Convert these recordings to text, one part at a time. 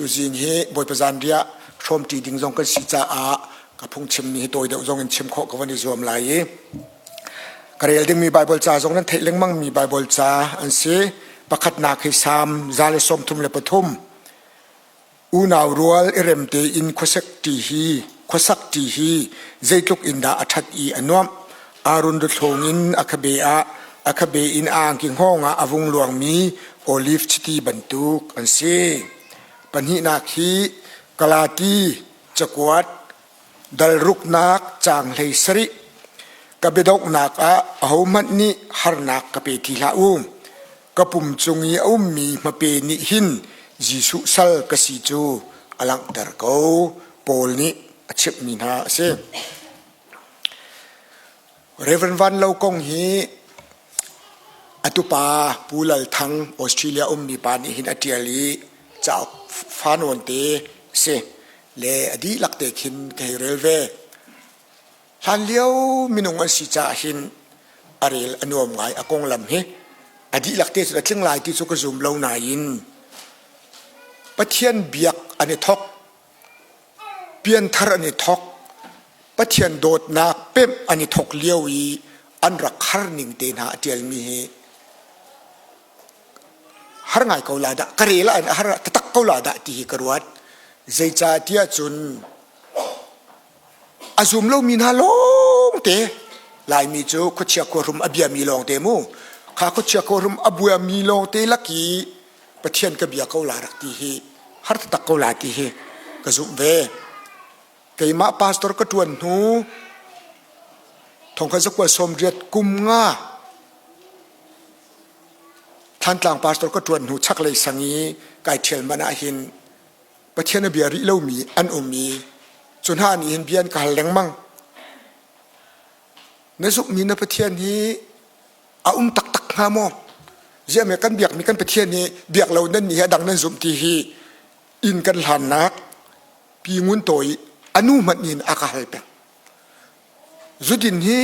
Tuzing hi Bawipa zanriah hrawmṭi ding zong kan si caah ka phungchimmi hi tawi deuh zong in chim khawh ka van i zuam lai i ka rel dingmi Baibal ca zong nan theih lengmangmi Baibal ca an si. Pakhatnak hi Salm 133. Unau rual i rem tein khuasak ṭi hi khuasak ṭi hi zeitluk in dah a ṭhat i a nuamh. Aaron ruthlawng in a khabe ah a khabe in a angki hngawng ah a vung luangmi olive chiti bantuk an si. Pahnihnak hi Galati cakuat dal ruknak caang 17 ka biadonghnak ah ahohmanh nih harnak ka pe ti hlah u. Ka pum cung i a ummi hmape nih hin Jesuh sal ka si cu a langhter ko. Paul nih a chimhmi hna a si. Reverend Van Lo kong hi a tupa Pu Lal Thang Australia ummi pa nih hin a ṭial i cauk fa nawn te a si. Le a dihlak te khin ka hei rel ve. Hlanlio minung an si caah hin a rel a nuam ngai a konglam hi. A dihlak te cu a tling lai ti cu ka zum lo nain Pathian biak an i thok Pianthar an i thok. Pathian dawtnak pemh an i thok lio i an rak har ning te hna a ṭialmi hi har ngai ko la dah ka rel ah har taktak ko la dah ti hi ka ruat. Zeicah tiah cun a zum lomi hna lawngte Laimi cu khuachia khuahrum a biami lawngte mu kha khuachia khuahrum a buami lawngte laki Pathian ka bia ko la rak ti hi har taktak ko la ti hi ka zumh ve. Keimah pastor ka ṭuan hnu thongkhat zakua sawmriat kum nga Thantlang pastor ka ṭuan hnu chaklei sang i kai ṭhial man ah hin Pathian a bia rih lomi an um i cu hna nih hin bia an ka hal lengmang. Na zumhmi na Pathian hi a um taktak hnga maw? Ziah kan biakmi kan Pathian hi biak lo nan nih hi a dang nan zumh ti hi inn kan hlannak pi ngun tawi a nu hmanh in a ka hal peng. Zudin hi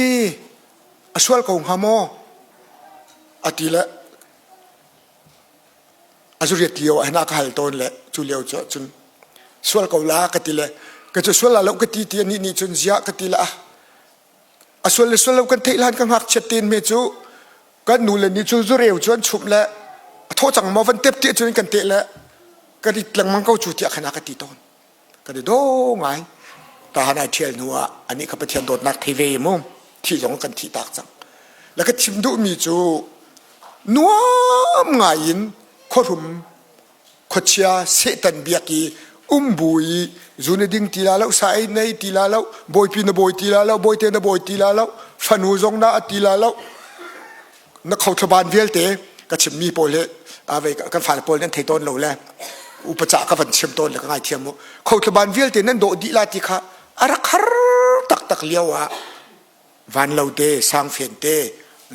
a sual ko hnga maw? A ti le a zuriat lio ah hin a ka hal tawn le cu lio cu cun sual ko la ka ti le ka cu sual la lo ka ti ti anih nih cun ziah ka ti le ah A sual le sual lo kan theih hlan ka ngakchiat tein me cu kan nu le nih cu zureu cu an chumh le a thaw cang maw van tep tiah cun kan teh le kan it lengmang ko cu tiah khan a ka ti tawn. Kan i daw ngai. Tahan ai ṭhial hnu ah anih kha Pathian dawtnak thei ve mu thi zong kan thih tak cang. Le ka chim duhmi cu nuam ngai in khuahrum khuachia Satan biak i um bu i zu na ding ti la lo sa ei nei ti la lo bawipi na bawi ti la lo bawite na bawi ti la lo fanu zong na a ti la lo na khothlaban vialte ka chimmi pawl hi avei kan fale pawl nan thei tawn lo le upaca ka van chim tawn le ka ngaithiam mu khothlaban vialte nan dawh dih la ti kha a rak har taktak lio ah vanlo te sangfen te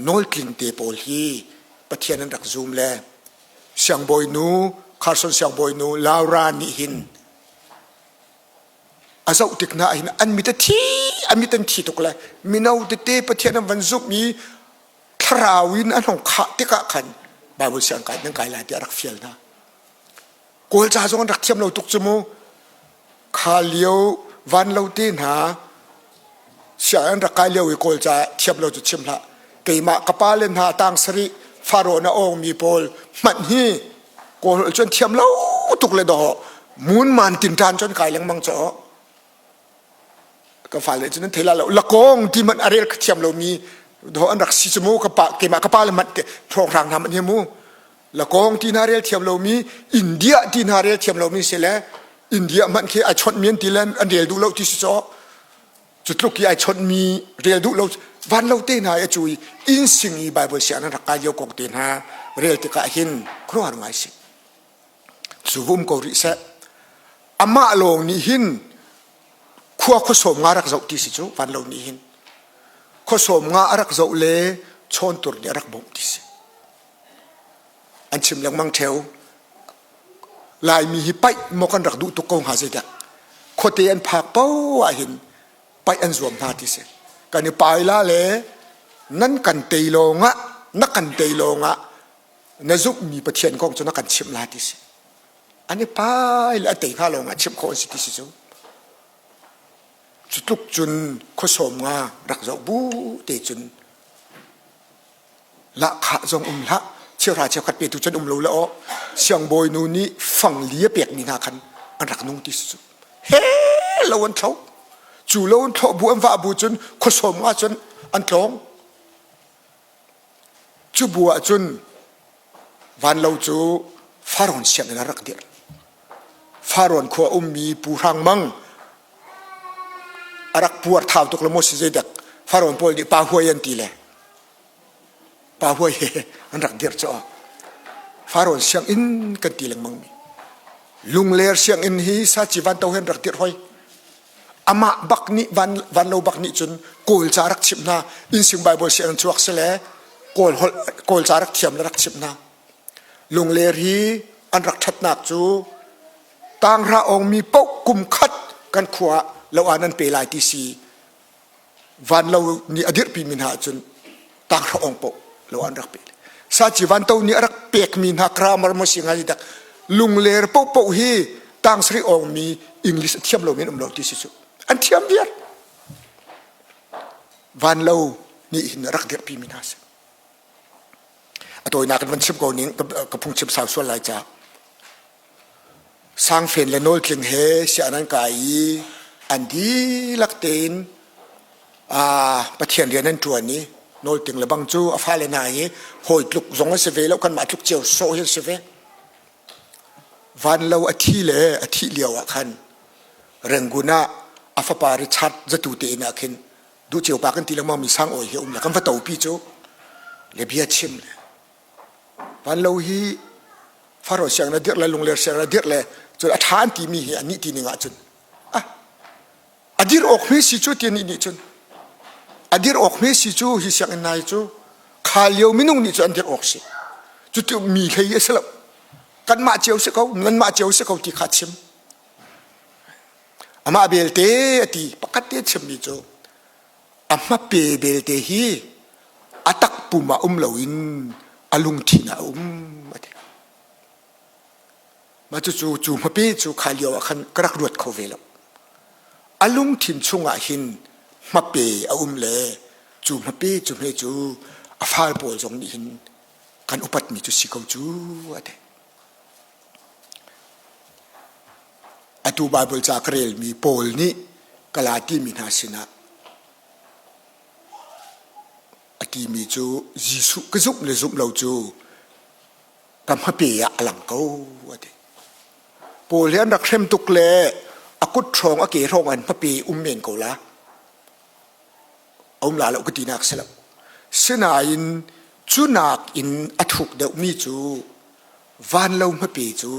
nawltling te pawl hi Pathian an rak zum le Siangbawinu Carson siangbawinu Laura nih hin a zoh tik hna hin an mit a thi an mit an thi tuk le mino tete Pathian an van zumh i thlarau in an hong khah tikah khan Bible siang kai nan kai lai tiah rak fial hna. Kawlca zong an rak thiam lo tuk cu mu. Kha lio van lo te hna sianginn an rak kai lio i Kawlca thiam lo cu chim hlah. Keimah ka pa le hna tang sarih Farawn a awngmi pawl hmanh hi Kawl holh cu an thiam lo tuk le dawh mun man tin ṭan cun kai lengmang caw. Ka fale cu nan thei la lo. Lakawng ti hmanh a rel kha thiam lomi dawh an rak si cu mu ka pa keimah ka pa le hmanh te hrawnghrang hna hmanh hi mu. Lakawng ti hna rel thiam lomi India ti hna rel thiam lomi si le India hmanh khi ai chawnh mi an ti le an rel duh lo ti si caw. Cu tluk i ai chawnhmi rel duh lo van lo te hna i a cu i inn sing i Bible siang an rak kai lio kong te hna rel tikah hin khuaruahhar ngai si. Cu vum ko rih seh. Amah lawng nih hin khua khuasawm nga rak zoh ti si cu van lo nih hin. Khuasawm nga a rak zoh le chawntur nih a rak bawmh ti si. An chim lengmang theo. Laimi hi paih maw kan rak duh tuk ko hnga zeidah. Khuate an phak paoh ahhin paih an zuam hna ti si. Kan i pai la le nan kan tei lawngah na kan tei lawngah na zumhmi Pathian kong cu na kan chimh la ti si. An i pai le a tei hnga lawng ah chimh khawh an si ti si cu. Cu tluk cun khuasawm nga rak zoh bu te cun lahkhah zong um hlah cheuhra cheukhat petu cun um lo le aw siangbawi nu nih fangli a pekmi hna khan an rak nung ti si cu he lo an thlo cu lo an thlo bu an vah bu cun khuasawm nga cun an tlawng cu bu ah cun vanlo cu Farawn sianginn a rak dirh Farawn khua ummi Pu Hrang Mang a rak puar thau tuk le maw si zeidak Farawn pawl nih pa huai an ti le pa huai he an rak dirh cu Farawn sianginn kan ti lengmang mi Lungler sianginn hi Saci Vanto he an rak dirh hoi amah bak nih van van lo bak nih cun kawl ca rak chimh hna innsing Bible sianginn chuak si le kawl holh kawl ca rak thiam le rak chimh hna Lungler hi an rak ṭhatnak cu tanghra awngmi paoh kum khat kan khua ah lo ah nan pe lai ti si vanlo nih a dirhpimi hna ahcun tanghra awng paoh lo an rak pe. Saci vanto nih a rak pekmi hna grammar maw si ngai dak lungler paohpaoh hi tangsari awngmi English a thiam lomi an um lo ti si cu an thiam viar. Vanlo nih hin a rak dirhpimi hna si. A tawinak in van chim ko ning ka phungchim sau sual lai ca. Sangfen le nawltling he sian an kai i an dihlak tein Pathian rian an ṭuan i nawlting le bang cu a fale hna hi hawi tluk zong an si ve lo kanmah tluk cio sawh hi an si ve. Vanlo a thi le a thih lio ah khan Rangoon ah a fapa Richard zatu te inn ah khin duh cio pa kan ti lengmang mi sang awi hi um le kan va topi cu le bia chim le van lo hi faro siang na dirh le lungler siang na dirh le cun a ṭha an timi hi an nih ti ning ah cun ah a dir awk hme si cu ti nih nih cun a dir awk hme si cu hi sianginn nai cu kha lio minung nih cu an dir awk si cu ti mi hlei a si lo kanmah cio si ko nanmah cio si ko ti kha chim Amah belte a ti pakhat te chimmi cu a hmape belte hi a takpum ah um loin a lungthin ah a um a ti. Mah cucu cu hmape cu kha lio ah khan ka rak ruat kho ve lo. A lungthin chungah hin hmape a um le cu hmape cu hme cu a fal pawl zong nih hin kan upatmi cu si ko cu a ti. Atu Baibal ca ka relmi Paul nih Kala timi hna sinah a timi cu Jesuh ka zumh le zumh lo cu ka hmape ah a lang ko a ti. Paul hi an rak hrem tuk le a kut hrawng a ke hrawng an hmape um men ko la. A um la lo ka tinak si lo. Sinain cu nak in a thuk deuhmi cu vanlo hmape cu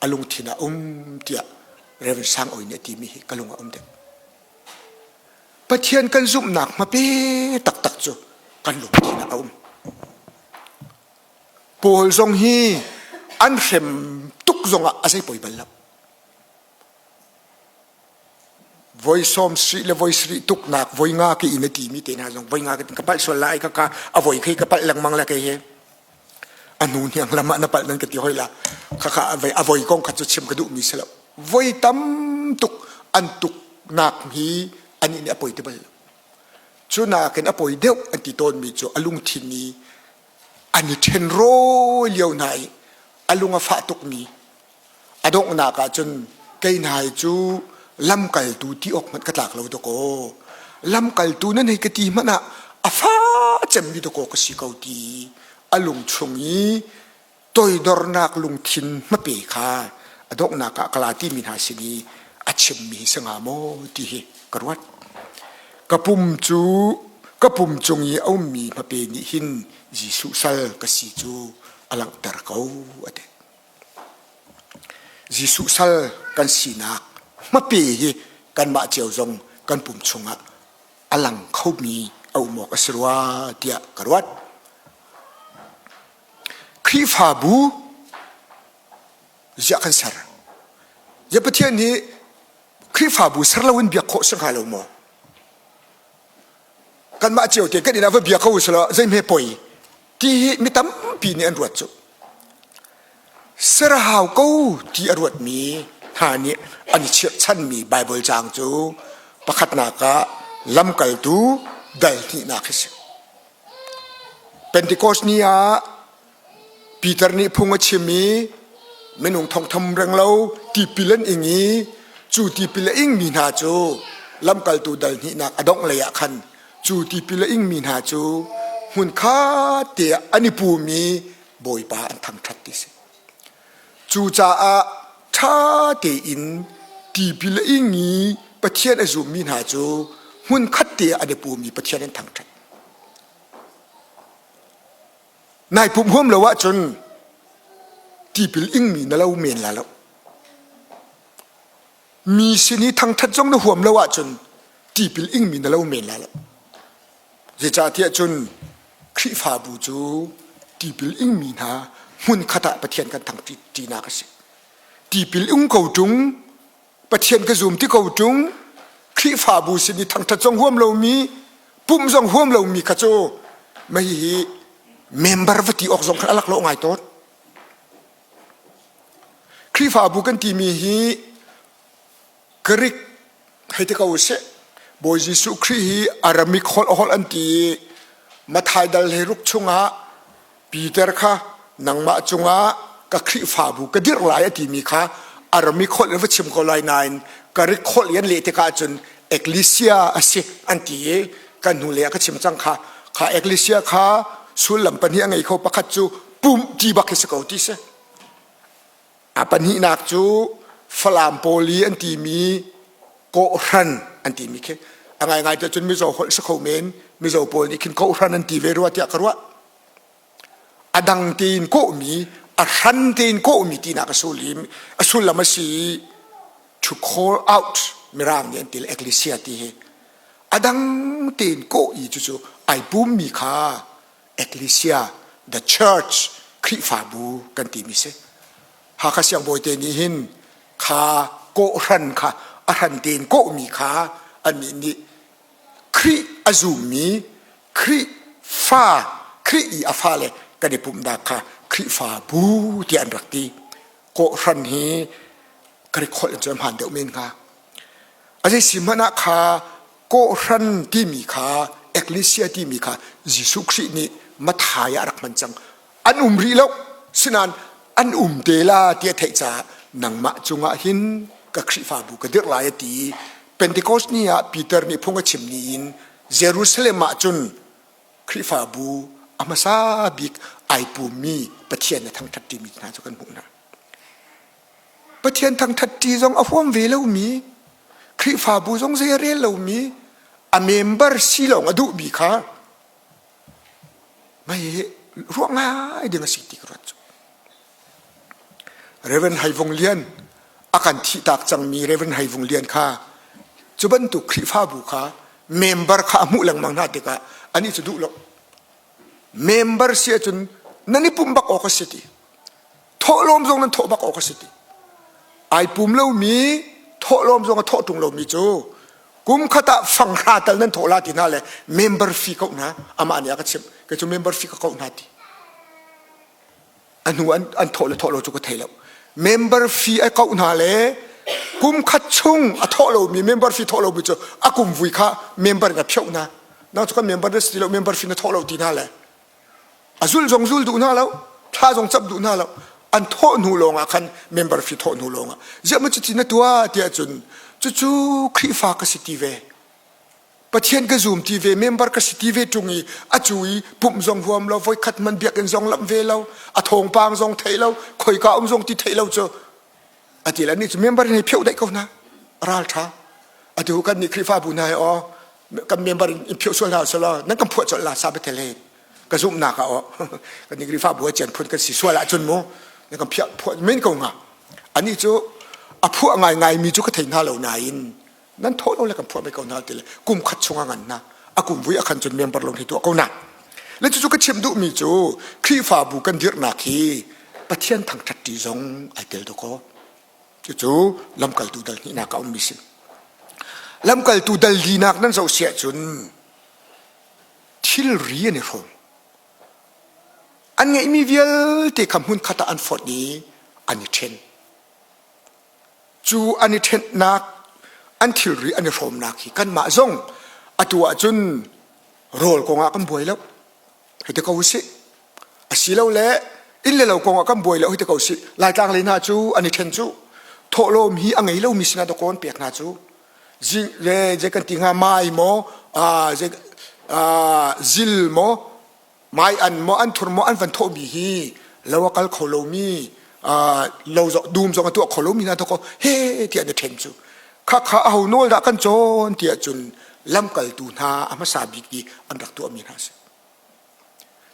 a lungthin ah um tiah Reverend Sang Oi nih a timi hi ka lung ah um deuh. Pathian kan zumhnak hmape taktak cu kan lungthin ah a um. Paul zong hi an hrem tuk zongah a zei poi bal lo. Voi sawm sarih le voi sarih tuknak voi nga ke in a timi te hna zong voi nga ka palh sual lai ka ka a voi khi ka palh lengmang le kei he a hnu hniang lam ah na palh nan ka ti hoi la khakha a voi kong kha cu chim ka duhmi si lo voi tam tuk an tuknak hi anih nih a poi ti bal lo cu nakin a poi deuh an ti tawnmi cu a lungthin i an i ṭhen rawi lio hna i a lung a fah tukmi A donghnak ah cun kei hna hi cu lamkaltu ti awk hmanh ka tlak lo dakaw. Lamkaltu nan hei ka ti hmanh ah a fa cemmi dakaw ka si ko ti a lung chung i toidornak lungthin hmape kha a donghnak ah kala timi hna sin i a chimmi hi si hnga maw ti hi ka ruat. Ka pum cu ka pum cung i a ummi hmape nih hin Jesuh sal ka si cu a langhter ko a ti. Jesuh sal kan sinak hmape hi kanmah cio zong kan pum chungah a lang khomi a um awk a si rua tiah ka ruat. Khrihfabu ziah kan ser. Ziah Pathian hi Khrihfabu ser loin biak khawh si hnga lo maw? Kanmah cio te kan inn ah va bia ko usih law zeihme poi ti hi mi tampi nih an ruat cu. Ser hau ko ti a ruatmi hna nih an i chirhchanmi Baibal caang cu pakhatnak ah lamkaltu dal hnihnak hi si. Pentecost ni ah Peter nih phung a chim i minung thongtham renglo tipil an ing i cu tipil a ingmi hna cu lamkaltu dal hnihnak a dongh lei ah khan cu tipil a ingmi hna cu hmunkhat te ah an i pum i Bawipa an thangṭhat ti si. Cucaah ṭha tein tipil a ing i Pathian a zummi hna cu hmunkhat te ah an i pum i Pathian an thangṭhat. Nai pumh huam lo ahcun tipil ingmi na lo men la lo. Mi sin i thangṭhat zong na huam lo ahcun tipil ingmi na lo men la lo. Zeicahtiah cun Khrihfabu cu tipil ingmi hna hmunkhat ah Pathian kan thangṭinak a si. Tipil ing ko ṭung, Pathian ka zum ti ko ṭung, Khrihfabu sin i thangṭhat zong huam lomi, pumh zong huam lomi kha cu mah hihi member va ti awk zong khan a laklawh ngai tawn. Khrihfabu kan timi hi Greek hei ti ko usih. Bawi Jesuh Khrih hi Aramik holh a holh an ti i Matthai dal he ruk chungah Peter kha nangmah cungah ka Khrihfabu ka dirh lai a timi kha Aramik holh in va chim ko lai nain Greek holh in an leh tikah cun Ecclesia a si an ti i kan hnu lei ah ka chim cang kha kha Ecclesia kha sullam pahnih a ngei kho pakhat cu pumh ti bak hi si ko ti si. A pahnihnak cu Falam pawl i an timi kawhhran an timi khi a ngaingai te cun Mizo holh si kho men Mizo pawl nih khin kawhhran an ti ve rua tiah ka ruah. A dang tein kawhmi a hran tein kawhmi tinak a sullim a sullam a si i to call out mirang nih an ti le ecclesia ti hi a dang tein kawh i cucu ai pummi kha Ecclesia, the church, Khrihfabu kan timi si. Hakha siangbawi te nih hin kha kawhhran kha a hran tein kawhmi kha annih nih Khrih a zummi Khrih fa Khrih i a fale kan i pumhnak kha Khrihfabu tiah an rak ti. Kawhhran hi ka ri kholh in cun hmaan deuh men hnga. A zei si hmanh ah kha kawhhran timi kha ecclesia timi kha Jesuh Khrih nih Matthai ah a rak hman cang. An um rih lo. Sinain an um te la ti a theih caah nangmah cungah hin ka Khrihfabu ka dirh lai a ti i Pentecost ni ah Peter nih phung a chim ni in Jerusalem ah cun Khrihfabu a hmasa bik ai pummi Pathian a thangṭhat timi hna cu kan hmuh hna. Pathian thangṭhat ṭi zong a huam ve lomi, Khrihfabu zong zei a rel lomi, a member si lawng a duhmi kha mei ruah ngai ding a si ti ka ruat cu. Reverend Hai Vung Lian a kan thihtak cangmi Reverend Hai Vung Lian kha cu bantuk Khrihfabu kha member kha a hmuh lengmang hna tikah anih cu duh lo. Member si ahcun nan i pumh bak awk a si ti. Thawhlawm zong nan thawh bak awk a si ti. Ai pum lomi thawhlawm zong a thawh ṭung lomi cu kum khat ah fanghra tal nan thawh la ti hna le member fee koh hna amah nih a ka chimh kei cu member fee ka koh hna ti. A hnu an, an thawh le thawh lo cu ka thei lo. Member fee a koh hna le kum khat chung a thawh lomi member fee thawh lomi cu a kum vui kha member in a phioh hna. Nang cu kan member na si ti lo member fee na thawh lo ti hna le A zul zong zul duh hna lo, thla zong cap duh hna lo. An thawh hnu lawng ah khan member fee thawh hnu lawng ah ziah ma cuti na tuah tiah cun cucu Khrihfa ka si ti ve. Pathian ka zum ti ve, member ka si ti ve ṭung i a cu i pumh zong huam lo, voikhat man biakinn zong lamh ve lo, a thawngpang zong theih lo, khoika um zong ti theih lo cu a ti le nih cu member in hei pheuh daih ko hna ral ṭha atu kan nih Khrihfabu hna hi aw kan member in pheuh sual hna selaw nan kan phuah colh la sa bethel he ka zumhnak ah aw kan nih Khrihfabu a cian phun kan si sual ahcun mu nan kan phiah phuah men ko hnga anih cu a phuah ngaingai mi cu ka thei hna lo nain nan thawh lo le kan phuah mai ko hna ti le kum khat chung a ngan na a kum vui a khan cun member lawng hi tuah ko na le cucu ka chim duhmi cu Khrihfabu kan dirhnak hi Pathian thangṭhat ṭi zong ai tel dawkaw cucu lamkaltu dal hnihnak a ummi si lamkaltu dal linak nan zoh siah cun thilri an i hrawm an ngeihmi vialte kha hmunkhat ah an fonh i an i ṭhen. Cu an i ṭhennak an thilri an i hrawmnak hi kanmah zong atu ahcun rawl kongah kan buai lo. Hei ti ko usih. Asilole inn le lo kongah kan buai lo hei ti ko usih. Laitlang lei hna cu an i ṭhen cu. Thawhlawm hi a ngei lomi sinah dawkaw an pek hna cu. Zing le zei kan ti hnga mai maw zei zil maw mai an maw an thur maw an van thawhmi hi lo a kal kho lomi lo dum zong a tuah kho lomi hna dawkaw he tiah an i ṭhen cu. Khakha aho nawl dah kan cawn tiah cun lamkaltu hna a hmasa bik i an rak tuahmi hna a si.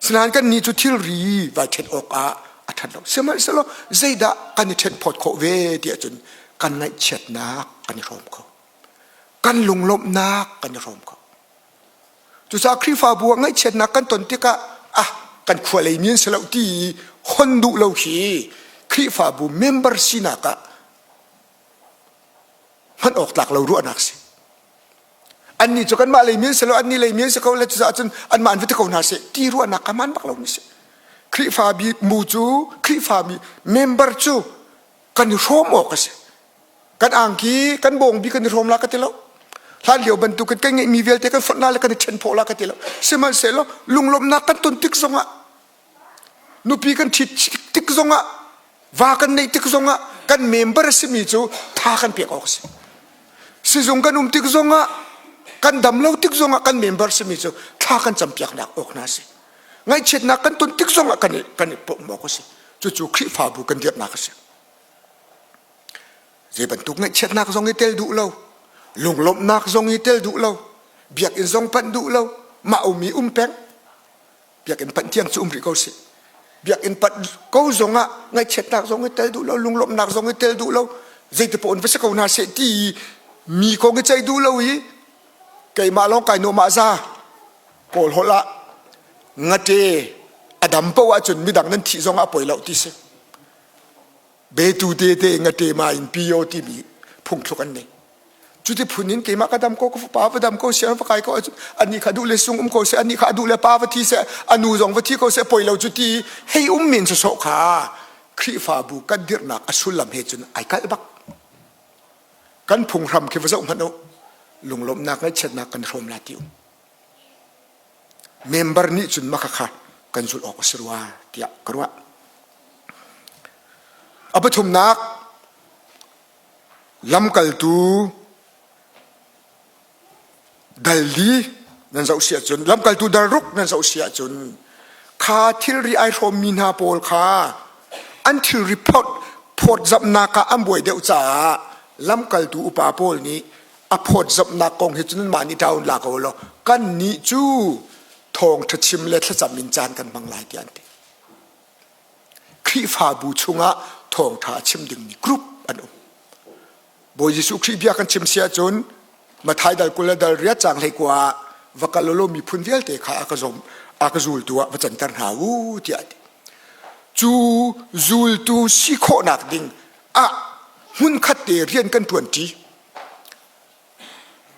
Sinain kannih cu thilri vai ṭhen awkah a ṭhat lo. Sihmanhsehlaw zeidah kan i ṭhen phawt khawh ve tiah cun kan ngaihchiatnak kan i hrawm kho. Kan lunglawmhnak kan i hrawm kho. Cucaah Khrihfabu ah ngaihchiatnak kan ton tikah ah kan khua lei mi an si lo ti hon duh lo khi Khrihfabu member sinak ah hman awk tlak lo ruahnak si. Annih cu kanmah lei mi an si lo, annih lei mi an si ko le cucaah cun anmah an va ti ko hna seh ti ruahnak ka hmaan bak lo mi si. Khrihfa mu cu Khrihfa mi member cu kan i hrawm awk a si. Kan angki, kan bawngbi kan i hrawm la ka ti lo. Hlan lio bantukin kan ngeihmi vialte kan fonh la le kan i ṭhen phawh la ka ti lo. Sihmanhsehlaw lunglawmhnak kan ton tik zongah nupi kan ṭhit tik zongah va kan neih tik zongah kan member a simi cu tha kan pek awk a si. Sizung kan um tik zongah kan dam lo tik zongah kan member simi cu thla kan campiaknak awk hna a si. Ngaihchiatnak kan ton tik zongah kan i kan i pom awk a si. Cucu Khrihfabu kan dirhnak a si. Zei bantuk ngaihchiatnak zong i tel duh lo, lunglawmhnak zong i tel duh lo, biakinn zong panh duh lo, mah um i um peng. Biakinn panh tiang cu um rih ko sih. Biakinn panh ko zongah ngaihchiatnak zong i tel duh lo, lunglawmhnak zong i tel duh lo, zeiti paoh in va si ko hna seh ti mi kong i ceih duh lo i keimah lawng kai nuam ah za kawl holh ah ngate a dam paoh ahcun midang nan thih zongah a poi lo ti si. Betu te te ngate ma in pio timi phungthluk an nei. Cuti phun in keimah ka dam ko ka pa va dam ko seh va kai ko ani kha duh le sung um ko seh ani kha duh le pa va thi seh anu zong va thi ko seh poi lo cu ti hei um men sawsawh kha Khrihfabu kan dirhnak a sullam he cun ai kalh bak. Kan phunghram khi va zoh hmanh u lunglawmhnak ngaihchiatnak kan hrawm la ti um. Member nih cun maka kha kan zulh awk a si rua tiah ka ruah. A pathumnak Lamkaltu dal li nan zoh si ahcun lamkaltu dal ruk nan zoh si ahcun kha thilri ai hrawmmi hna pawl kha an thilri phawt phawtzamhnak ah an buai deuh caah lamkaltu upa pawl nih a phawtzamhnak kong hi cun mah nih ṭaun la ko law kannih cu thawngṭha chim le thlacam in caan kan hmang lai tiah an ti. Khrihfabu chungah thawngṭha a chim dingmi group an um. Bawi Jesuh Khrih bia kan chim si ahcun Mathai dal 20 le dal riat caang 19 ah va kal ulaw miphun vialte kha a ka zom a ka zultu ah va canter hna u tiah a ti. Cu zultu si khawhnak ding ah hmunkhat te rian kan ṭuanṭi.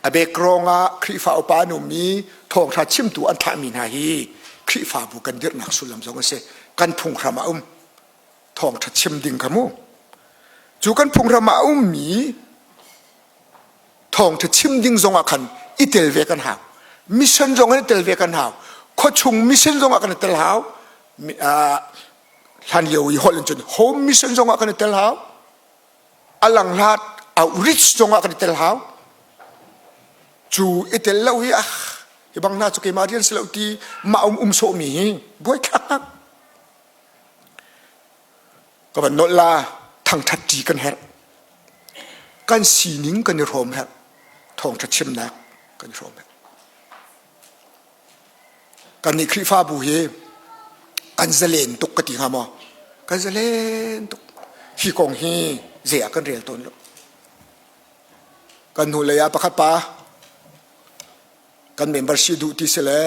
A background ah Khrihfa upa an um i thawngṭha chimtu an thlahmi hna hi Khrihfabu kan dirhnak sullam zong a si. Kan phunghram ah um. Thawngṭha chim ding kha mu. Cu kan phunghram ah a ummi thawngṭha chim ding zong ah khan i tel ve kan hau. Mission zong in i tel ve kan hau. Khuachung mission zong ah kan i tel hau. Hlan lio i holh in cun home mission zong ah kan i tel hau. A langhlat outreach zongah kan i tel hau. Cu i tel lo hi ah hi bang hna cu keimah rian si lo ti mah um um sawhmi hi buaithlak tak. Ka van nolh la thangthat ṭi kan herh. Kan sining kan i hrawm herh. Thawngṭha chimnak kan i hrawm herh. Kannih Khrihfabu hi kan zalen tuk ka ti hnga maw? Kan zalen tuk. Hi kong hi zei ah kan rel tawn lo. Kan hnulei ah pakhat pa kan member si duh ti si le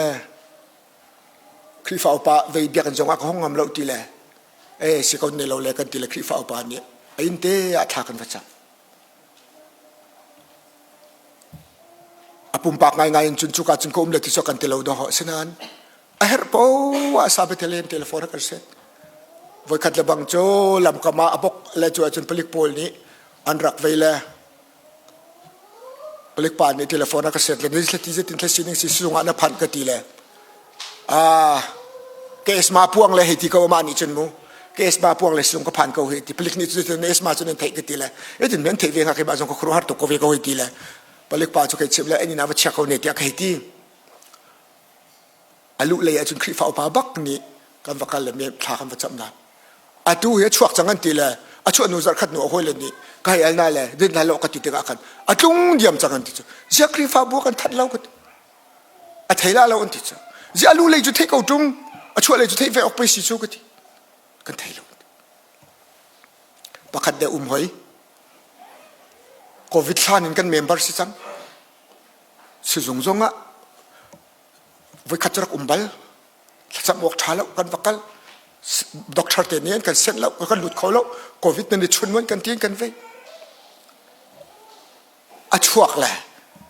Khrihfa upa vei biakinn zong ah ka hong ngam lo ti le eh si ko ne lo le kan ti le Khrihfa upa nih a inn te ah thla kan va cam. A pumpak ngaingai in cun cuka cun ka um le ti cu kan ti lo dawh. Asinain a herh poah sa Bethlehem telephone a kan set. Voikhat le bang cu lamkam ah a bok le cu ahcun palik pawl nih an rak vei le palik pa nih telephone a ka set le ni ti zetin thla sining si sizung ah na phanh ka ti le ah ke esma puang le hei ti ko ma nih cun mu ke esma puang le sizung ka phan ko hei ti palik nih cu esma cu nan theih ka ti le etin nan theih ve nga ke ma zong ka khuru har tuk ko ve ko hei ti le palik pa cu kai chim le ani na va chia ko ne tiah ka hei ti A luh lei ahcun Khrihfa upa bak nih kan va kal le thla kan va camh na. Atu hi a chuak cang an ti le a chuah hnu zarh khat hnu a hawile nih ka hei al na le din hna lo ka ti tikah khan a tlung diam cang an ti cu. Ziah Khrihfabu kan that lo ka ti. A thei la lo an ti cu. Ziah a lu lei cu theih ko ṭung a chuah lei cu theih ve awk pei si cu ka ti. Kan thei lo. Pakhat deuh um hoi. Covid hlan in kan member si cang. Sizung zong ah voikhat cu rak um bal thlacam awk ṭha lo kan va kal doctor te nih an kan senh lo kan lut kho lo covid nan i chun mun kan ti kan vei a chuak le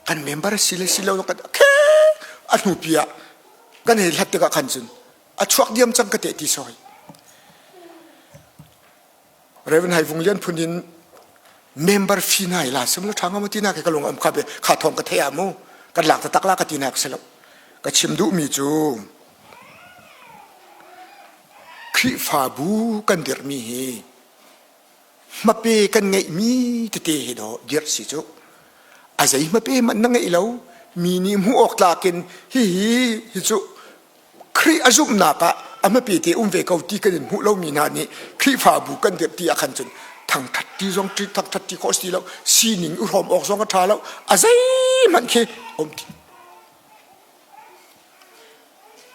kan member si le si lo kan khe a hnu pi ah kan hei hlat tikah khan cun a chuak diam cang ka te ti soi Reverend Hai Vung Lian phun in member fee na la sim lo ṭha nga ti na ke ka lung am kha be kha thong ka thei ah mu kan lak taktak la ka ti na ka si lo ka chim duh mi cu Khrihfabu kan dirhmi hi hmape kan ngeihmi tete hi dawh dirh si cu a zei hmape hmanh na ngeih lo mi nih hmuh awk tlak in hihi hi cu Khrih a zumhnak ah a hmapi te um ve ko ti kan in hmuh lomi hna nih Khrihfabu kan dirh ti ah khan cun thangthat ti zong thangthat ti khawh si lo sining i hrawm awk zong a ṭha lo a zeihmanh khi um ti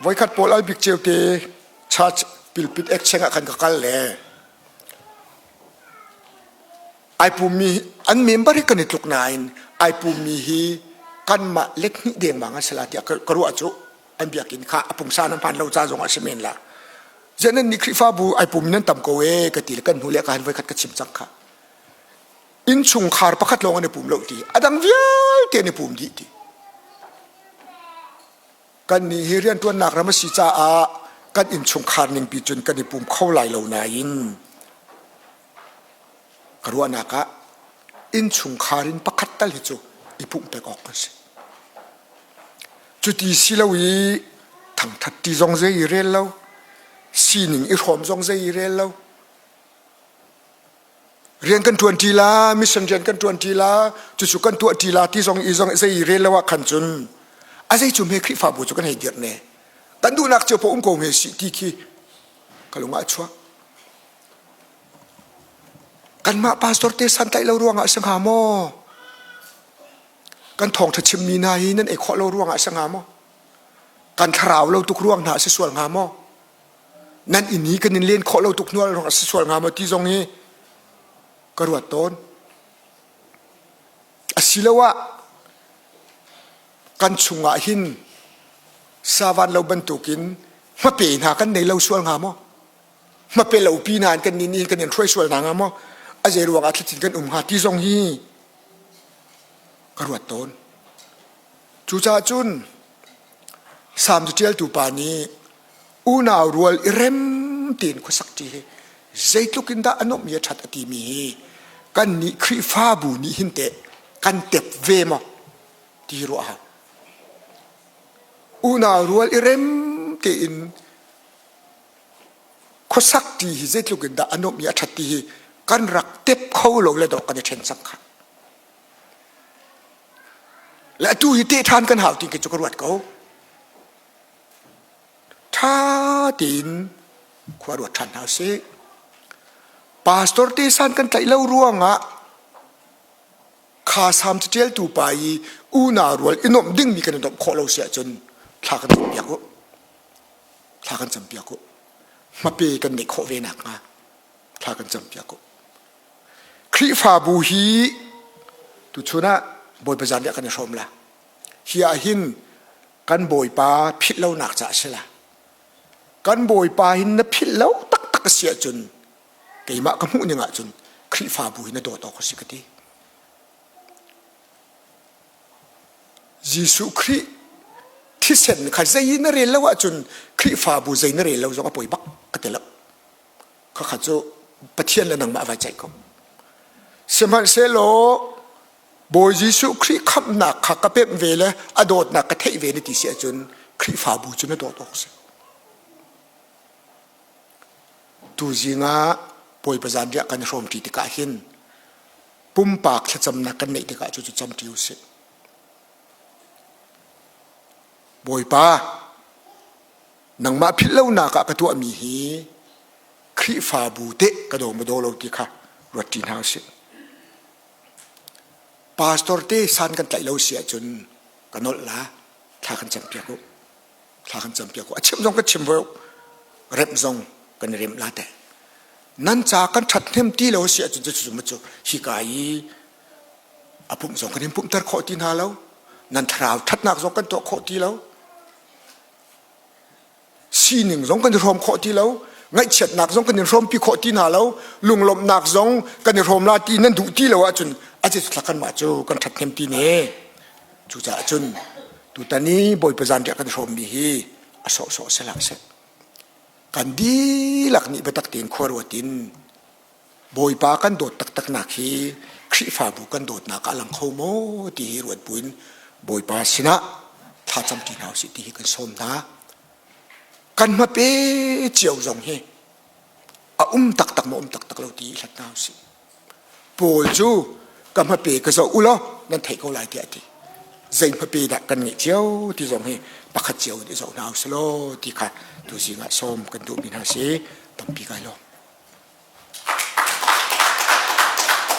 voikhat pawl al bik ceu te church pilpit exchange ah khan ka kal le ai pummi an member hi kan i tluk nain ai pummi hi kanmah let hnih dengmang an si la tiah ka ruah cu an biakinn kha a pungsan an phan lo ca zong ah si men la ziah nan nih Khrihfabu ai pum nan tam ko e ka ti le kan hnu le ka han voikhat ka chim cang kha innchungkhar pakhat lawng an i pum lo ti a dang vialte an i pum dih ti kan nih hi rianṭuannak ram a si caah kan innchungkhar ningpi cun kan i pum kho lai lo nain Ka ruahnak ah innchungkhar in pakhat tal hi cu i pumhpek awk kan si. Cuti si lo i thangthat ti zong zei i rel lo, sining i hrawm zong zei i rel lo, rian kan ṭuan ṭi la, mission rian kan ṭuan ṭi la, cucu kan tuah ṭi la ti zong i zong zei i rel lo ah khan cun a zei cu hme Khrihfabu cu kan hei dirh ne. Kan duhnak cio poh um ko hme sih ti khi ka lung ah a chuak. Kanmah pastor te santlaih lo ruangah a si hnga maw? Kan thawngṭha chimmi hna hi nan ei khawh lo ruangah a si hnga maw? Kan thlarau lo tuk ruang hna a si sual hnga maw? Nan inn i kan in len khawh lo tuk hnual ruang a si sual hnga maw ti zong hi ka ruat tawn. Asiloah kan chungah hin savan lo bantukin hmape hna kan nei lo sual hnga maw? Hmape lo pi nain kan nih nih kan in hruai sual hna hnga maw? A zei ruangah thlacin kan um hnga ti zong hi ka ruat tawn. Cucaah cun Salm caṭialtu pa nih unau rual i rem tein khuasak ṭi hi zeitluk in dah a nuamh i a ṭhat a timi hi kannih Khrihfabu nih hin teh kan tep ve maw ti ruah a hau. Unau rual i rem tein khuasak ṭi hi zeitluk in dah a nuamh i a ṭhat ti hi kan rak tep kho lo le dawh kan i ṭhen cang kha. Le atu hi teh ṭhan kan hau ti khi cu ka ruat ko. Ṭha tein khua ruat ṭhan hna usih. Pastor te san kan tlaih lo ruangah kha sam caṭialtu pa i unau rual i nuamh dingmi kan i nuamh khawh lo si ahcun thla kan campiak u. Thla kan campiak u. Hmape kan neih khawh ve nakhnga thla kan campiak u. Khrihfabu hi tuchun ah Bawipa zan kan i hrawm la. Hi ah hin kan Bawipa philh lonak caah a si la. Kan Bawipa hin na philh lo taktak a si ahcun keimah ka hmuh ning ahcun Khrihfabu hi na dawt awk a si ka ti. Jesuh Khrih thisen kha zei na rel lo ahcun Khrihfabu zei na rel lo zong a poi bak ka ti lo. Khakha cu Pathian le nangmah vai ceih ko. Sihmanhsehlaw Bawi Jesuh Khrih khamhnak kha ka pemh ve le a dawtnak ka theih ve na ti si ahcun Khrihfabu cu na dawt awk si. Tuzing ah Bawipa zanriah kan i hrawmṭi tikah hin pumpak thlacamnak kan neih tikah cucu camṭi usih. Bawipa, nangmah philh lonak ah ka tuahmi hi Khrihfabu teh ka daw maw daw lo ti kha ruatṭi hna usih. Pastor te san kan tlaih lo si ahcun ka nolh la, thla kan campiak u. Thla kan campiak u. A chim zong ka chim voi remh zong kan i remh la teh. Nan ca kan ṭhathnem ti lo si ahcun cucu cu hika i a pumh zong kan in pumhter khawh ti hna lo. Nan thlarau ṭhatnak zong kan tuah khawh ti lo. Sining zong kan i hrawm khawh ti lo. Ngaihchiatnak zong kan in hrawmpi khawh ti hna lo. Lunglawmhnak zong kan i hrawm la ti nan duh ti lo ahcun a thla kanmah cu kan ṭhathnem ti ne. Cucaah cun tutan i Bawipa zanriah kan hrawmmi hi a sawhsawh si hlah seh. Kan dihlak nih biatak tein khua ruat in Bawipa kan dawt taktaknak hi Khrihfabu kan dawtnak ah a lang kho maw ti hi ruat buin Bawipa sinah thlacam ṭi hna usih ti hi kan sawm hna. Kan hmape cio zong hi a um taktak maw um taktak lo ti hi hlat hna usih. Paul cu ka hmape ka zoh u law nan theih ko lai tiah a ti. Zei hmape dah kan ngeih cio ti zong hi pakhat cio in i zoh hna usih law ti kha tuzing ah sawm kan duhmi hna si tampi kai lawm.